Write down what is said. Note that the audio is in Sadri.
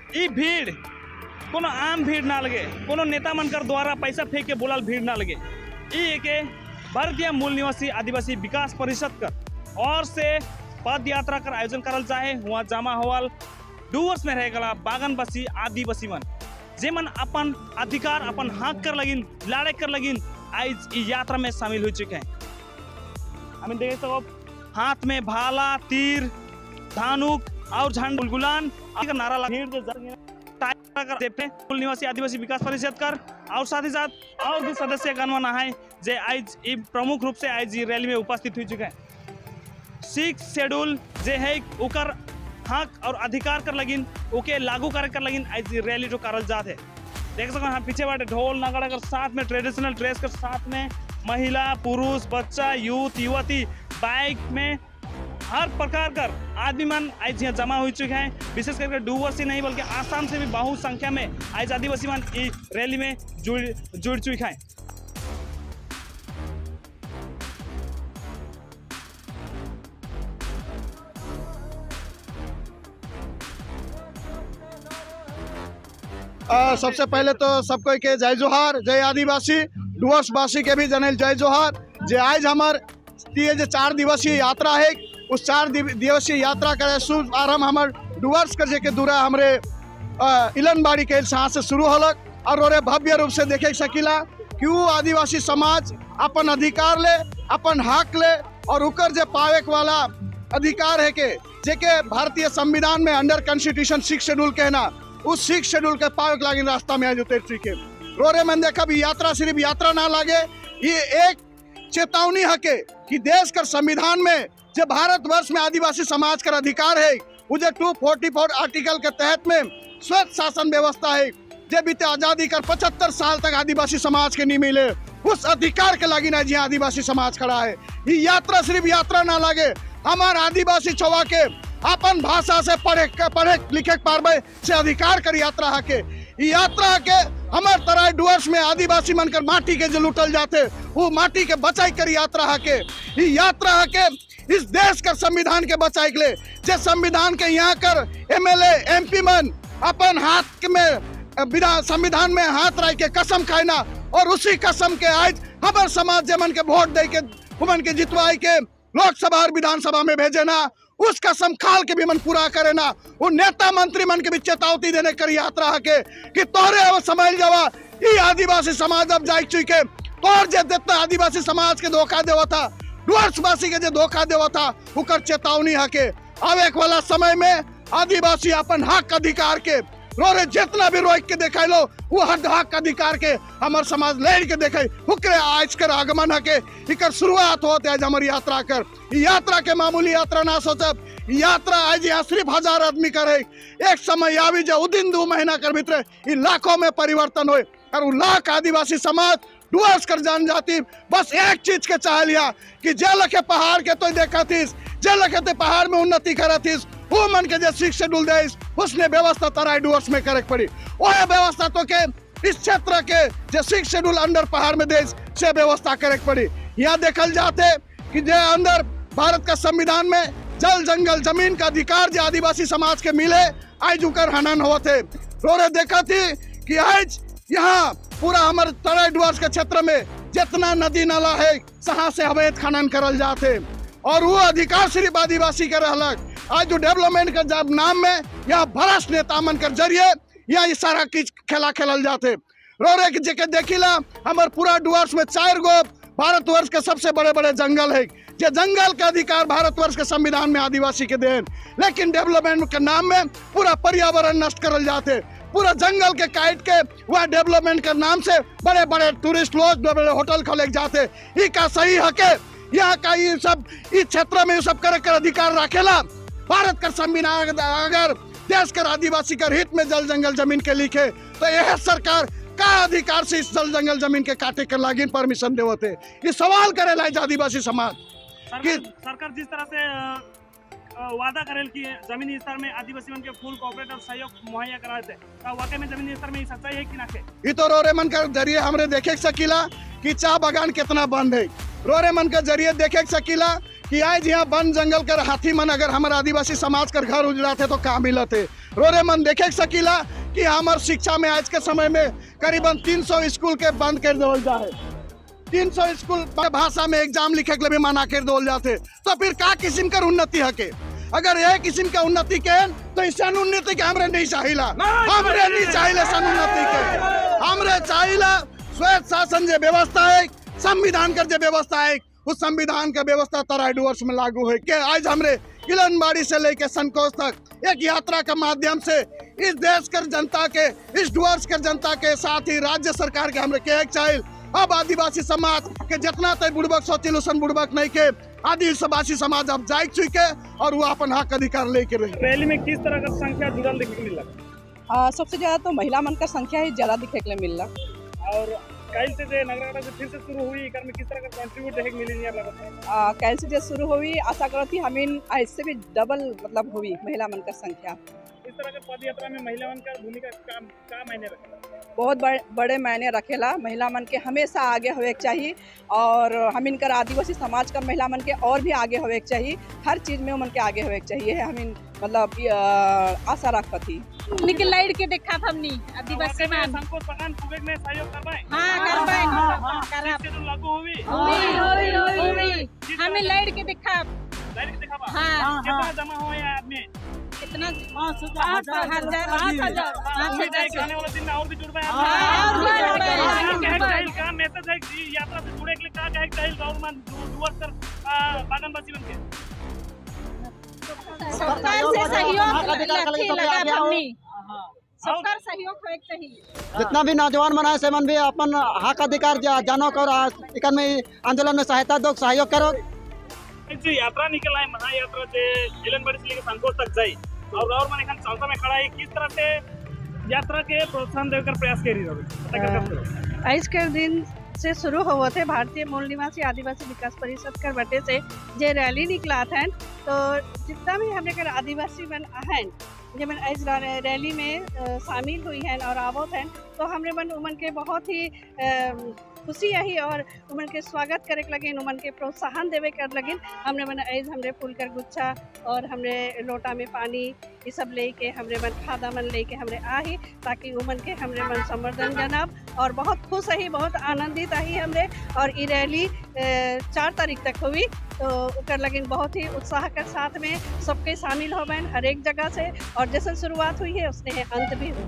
ई भीड़ कोनो आम भीड़ ना लगे, कोनो नेता मन कर द्वारा पैसा फेंक के बोलाल भीड़ ना लगे। ई एक भारतीय मूल निवासी आदिवासी विकास परिषद कर और से पद यात्रा कर आयोजन करल जाए। वहाँ जमा होवल डुवर्स में रह गला बागानवासी आदिवासी मन जे मन अपन अधिकार अपन हक कर लगिन लड़े कर लगिन आज ई यात्रा में शामिल हो चुके हैं। हमें देख सको हाथ में भाला तीर धनुक और झंडा गुलगुलान का नारा लगा भीड़ मूल निवासी आदिवासी विकास परिषद कर और साथ ही साथ और भी सदस्य गणवा है जे आज प्रमुख रूप से आज रैली में उपस्थित हो चुके हैं। सिक्स शेड्यूल जे है उकर हक और अधिकार कर लगिन ओके लागू करे कर लगिन आज रैली जो करल जात है। देख सको हम पीछे बाटे ढोल नगाड़ा कर साथ में ट्रेडिशनल ड्रेस कर साथ में महिला पुरुष बच्चा यूथ युवती बाइक में हर प्रकार कर आदमी मन आज यहाँ जमा हो चुके हैं। विशेष करके डुवर्स ही नहीं बल्कि आसाम से भी बहुत संख्या में आज आदिवासी मन इस रैली में जुड़ चुके हैं। सबसे पहले तो सबको के जय जोहार, जय आदिवासी, डुवर्स वासी के भी जनल जय जोहार। जे आज हमार ये जो 4 दिवसीय यात्रा है उस 4 दिवसीय यात्रा करे शुभ आरंभ हमार डुवर्स कर जे के दूरा हमरे इलनबाड़ी के साथ से शुरू हलक और ओरे भव्य रूप से देखे सकीला कि वो आदिवासी समाज अपन अधिकार ले अपन हक ले और उकर जे पावे वाला अधिकार है के जेके भारतीय संविधान में अंडर कॉन्स्टिट्यूशन 6 शेड्यूल कहना उस 6 शेड्यूल के पावे लागे रास्ता में आज उतर चुके। रोरे मन देखा भी यात्रा सिर्फ यात्रा ना लागे, ये एक चेतावनी हके कि देश कर संविधान में जो भारतवर्ष में आदिवासी समाज का अधिकार है वो जो 244 आर्टिकल के तहत में स्वयं शासन व्यवस्था है जो बीते आज़ादी कर 75 साल तक आदिवासी समाज के नहीं मिले उस अधिकार के लागी ना जी आदिवासी समाज खड़ा है। ये यात्रा सिर्फ यात्रा ना लागे, हमार आदिवासी छवा के अपन भाषा से पढ़े लिखे पारबे से अधिकार कर यात्रा हके। यात्रा के हमार तराई डुवर्स में आदिवासी मन कर माटी के जो लूटल जाते वो माटी के बचाई कर यात्रा हके। ये यात्रा हके इस देश का संविधान के बचाई के लिए, जे संविधान के यहाँ कर एमएलए एमपी मन अपन हाथ में संविधान में हाथ रख के कसम खाए ना और उसी कसम के आज हमार समाज जे मन के वोट दे के मन के जितवाई के लोकसभा और विधानसभा में भेजे ना उस कसम खाल के भी मन पूरा करे ना वो नेता मंत्री मन के भी चेतावनी देने कर यात्रा हके कि तोरे अब समझ जावा ये आदिवासी समाज अब जाए चुके तोर जे जितना आदिवासी समाज के धोखा देवा था डुवर्सवासी के जो धोखा देवा था उकर चेतावनी हके। अब एक वाला समय में आदिवासी अपन हक अधिकार के रोरे जितना भी रोक के देखाई लो वो हर हक अधिकार के हमार समाज लड़ के देखाई उकरे आज कर आगमन हके इकर शुरुआत होते आज हमारी यात्रा कर। यात्रा के मामूली यात्रा ना सोचब, यात्रा आज यहाँ सिर्फ 1000 आदमी करे एक समय आवी जो उदिन 2 महीना कर भीतर ये लाखों में परिवर्तन होए और वो लाख आदिवासी समाज डुवर्स कर जान जाती बस एक चीज के चाह लिया कि जे लखे पहाड़ के तो देखा थीस जे लखे ते पहाड़ में उन्नति करा थीस वो मन के जो 6 शेड्यूल दे उसने व्यवस्था तराई डुवर्स में करे पड़ी वह व्यवस्था तो के इस क्षेत्र के जो 6 शेड्यूल अंडर पहाड़ में दे से व्यवस्था करे पड़ी। यहाँ देखल जाते कि जो अंदर भारत का संविधान में जल जंगल जमीन का अधिकार जो आदिवासी समाज के मिले आज उकर हनन होते। रोरे देखा थी कि आज यहाँ पूरा हमारे तराई डुवर्स के क्षेत्र में जितना नदी नाला है सहा से अवैध खनन करल जाते और वो अधिकार सिर्फ आदिवासी के रहलक। आज जो डेवलपमेंट के जब नाम में यहाँ भ्रष्ट नेता मन कर जरिए यहाँ ये सारा किच खेला खेलल जाते। रोरे के जेके देखिला हमारे पूरा डुवर्स में 4 गो भारतवर्ष के सबसे बड़े बड़े जंगल है जो जंगल के अधिकार भारतवर्ष के संविधान में आदिवासी के देन, लेकिन डेवलपमेंट के नाम में पूरा पर्यावरण नष्ट करल जाते, पूरा जंगल के काट के वह डेवलपमेंट के नाम से बड़े बड़े टूरिस्ट लॉज बड़े बड़े होटल खोले जाते। ई का सही हके यहाँ का ये सब इस क्षेत्र में सब करे कर अधिकार रखेला भारत का संविधान अगर देश कर आदिवासी कर हित में जल जंगल जमीन के लिखे तो यह सरकार का अधिकार से इस जल जंगल जमीन के काटे कर लागिन परमिशन देवते। ये सवाल करे ला आदिवासी समाज सरकार जिस तरह से वादा करेल कि जमीनी स्तर में आदिवासी मन के फुल कोऑपरेटिव सहयोग मुहैया कराए थे, तो वाकई में जमीनी स्तर में सच्चाई है कि ना के? ये तो रोरे मन के जरिए हमरे देखे सकीला कि चाय बागान कितना बंद है, रोरे मन के जरिए देखे सकीला कि आज यहाँ वन जंगल कर हाथी मन अगर हमारे आदिवासी समाज कर घर उजड़ाते तो का मिलत है। रोरे मन देखे सकीला कि हमार शिक्षा में आज के समय में करीबन 300 स्कूल के बंद कर दिया जाए, 300 स्कूल भाषा में एग्जाम लिखे के लिए भी मना कर दिया जाते, तो फिर का किस्म कर उन्नति हके? अगर यह किस्म का उन्नति के तो इस उन्नति के हमरे नहीं चाहिला, हमरे नहीं चाहिए सन उन्नति के, हमरे चाहिला स्वायत्त शासन जो व्यवस्था है, संविधान कर जो व्यवस्था है, उस संविधान का व्यवस्था तराई डुअर्स में लागू है। के आज हमरे किलनबाड़ी से लेके संकोच तक एक यात्रा के माध्यम से इस देश कर जनता के, इस डुअर्स कर जनता के साथ ही राज्य सरकार के हमरे के चाहिए अब आदिवासी समाज के जितना तय बुड़बक सोचिल उसन बुड़बक नहीं के आदिवासी समाज अब जाग चुके और वो अपन हक अधिकार लेके रहे। रैली में किस तरह का संख्या जुड़ल देखे के मिला? सबसे ज्यादा तो महिला मन का संख्या ही ज्यादा दिखे के मिलला। और कल से जे नगरकाटा से फिर से शुरू हुई एकर में किस तरह का कंट्रीब्यूट देखे के मिली नहीं लगत? कल से जे शुरू हुई आशा करती हमीन इससे भी डबल मतलब हुई महिला मन का संख्या। इस तरह के पद यात्रा में महिला मन का भूमिका का मायने रखेला? बहुत बड़े मायने रखेला। महिला मन के हमेशा आगे होवे के चाहिए और हमीन कर आदिवासी समाज का महिला मन के और भी आगे होवे के चाहिए, हर चीज़ में उमन के आगे होवे के चाहिए, हमीन मतलब आशा रखती थी। निकल लाइट के देखा हमनी आदिवासी मन संकोच प्रधान पुगे में सहयोग करवाए। हां करवाए, करब के लागू होई होई होई हमें लाइट के देखा, लाइट के देखा। हां कितना जमा होए आदमी? कितना 5,000 5,000 5,000 आने वाला दिन में और भी जुड़ पाए। का मैसेज है कि यात्रा से जुड़े के लिए का कहे चाहिए गवर्नमेंट डुअर्स कर बागानवासी बन के सरकार से सहयोग लगा हमनी, सरकार सहयोग होए चाहिए। जितना भी नौजवान मन है से मन भी अपन हक अधिकार जानो और इकन में आंदोलन में सहायता दो, सहयोग करो। जो यात्रा निकल आए महायात्रा से जिलनबाड़ी से लेकर संकोच तक जाई और मन एखन चौथा में खड़ा है, किस तरह से यात्रा के प्रोत्साहन देकर प्रयास करी रहो? आज के दिन से शुरू हुआ थे भारतीय मूल निवासी आदिवासी विकास परिषद कर बटे से जे रैली निकला था, तो जितना भी हमने कर आदिवासी मन हैं जब इस रैली में शामिल हुई हैं और आवत हैं, तो हमने मन उमन के बहुत ही खुशी आई और उमन के स्वागत करे लगिन, उमन के प्रोत्साहन देवे कर लगिन। हमने मन ऐज हमने फूल कर गुच्छा और हमने लोटा में पानी ये सब ले के हमने मन खादा मन ले के हमने आई ताकि उमन के हमने मन संवर्धन जनाब और बहुत खुश आई, बहुत आनंदित आई हमने। और ये रैली 4 तारीख तक हुई, तो उकर लगिन बहुत ही उत्साह के साथ में सबके शामिल हो हर एक जगह से और जैसे शुरुआत हुई है उसने अंत भी हुई।